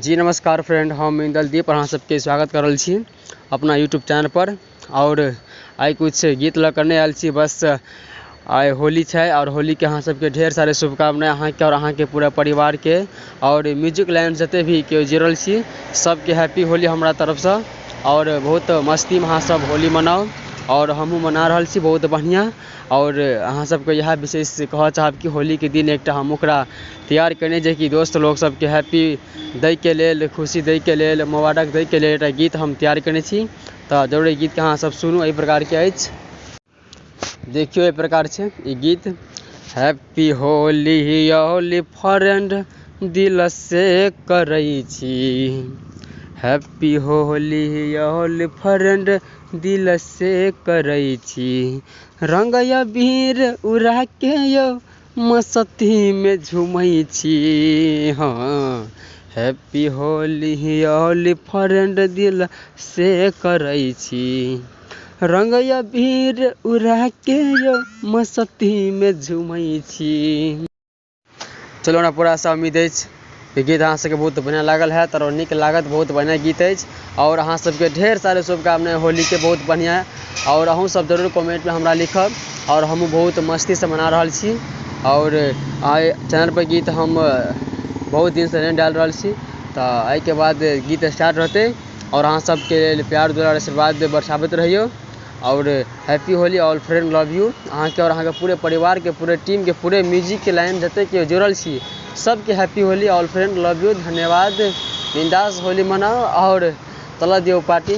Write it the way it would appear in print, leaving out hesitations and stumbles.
जी नमस्कार फ्रेंड, हम इंदलदीप अहाँ सबके स्वागत कऽ रहल छी अपना यूट्यूब चैनलपर। आओर आइ किछु गीत लऽ कऽ नहि आयल छी, बस आइ होली छै आओर होलीके अहाँ सबके ढेर सारा शुभकामना, अहाँके आओर अहाँके पूरा परिवारके, आओर म्यूजिक लाइन जते भी केओ जुड़ल छी सबके हैप्पी होली हमरा तरफसँ। आओर बहुत मस्तीमे अहाँ सब होली मनाउ आओर हमहूँ मना रहल छी बहुत बढ़िआँ। आओर अहाँ सबके इएह विशेष कहऽ चाहब कि होलीके दिन एकटा हम ओकरा तैयार केने जेकि दोस्त लोक सबके हैप्पी दैके लेल, खुशी दैके लेल, मुबारक दैके लेल एकटा गीत हम तैयार केने छी। तऽ जरूर एहि गीतके अहाँ सब सुनू। एहि प्रकारके अछि, देखियौ, एहि प्रकार छै ई गीत। हैप्पी होली ऑल फ्रेंड दिलसँ करै छी, हैप्पी होली ऑल फ्रेंड दिलसँ करै छी, रङ्ग अबीर उड़ाके यौ मस्तीमे झूमै छी, हँ हैप्पी होली ऑल फ्रेंड दिलसँ करै छी, रङ्ग अबीर उड़ाके यौ मस्तीमे झूमै छी। चलू, हमरा पूरा आशा उम्मीद अछि कि गीत अहाँ सबके बहुत बढ़िआँ लागल हैत आओर नीक लागत। बहुत बढ़िआँ गीत अछि आओर अहाँ सबके ढेर सारा शुभकामना होलीके बहुत बढ़िआँ। आओर अहूँ सब जरूर कमेन्टमे हमरा लिखब। आओर हमहूँ बहुत मस्तीसँ मना रहल छी आओर आइ चैनलपर गीत हम बहुत दिनसँ नहि डालि रहल छी, तऽ एहिके बाद गीत स्टार्ट रहतै। आओर अहाँ सबके प्यार दुलार आशीर्वाद बरसाबैत रहियौ आओर happy Holi all friend, love you. अहाँके आओर अहाँके पूरे परिवारके, पूरे टीमके, पूरे म्यूजिकके लाइन जते केओ जुड़ल छी सबके happy Holi all friend, love you. धन्यवाद। बिंदास होली मनाउ आओर चलऽ दियौ पार्टी।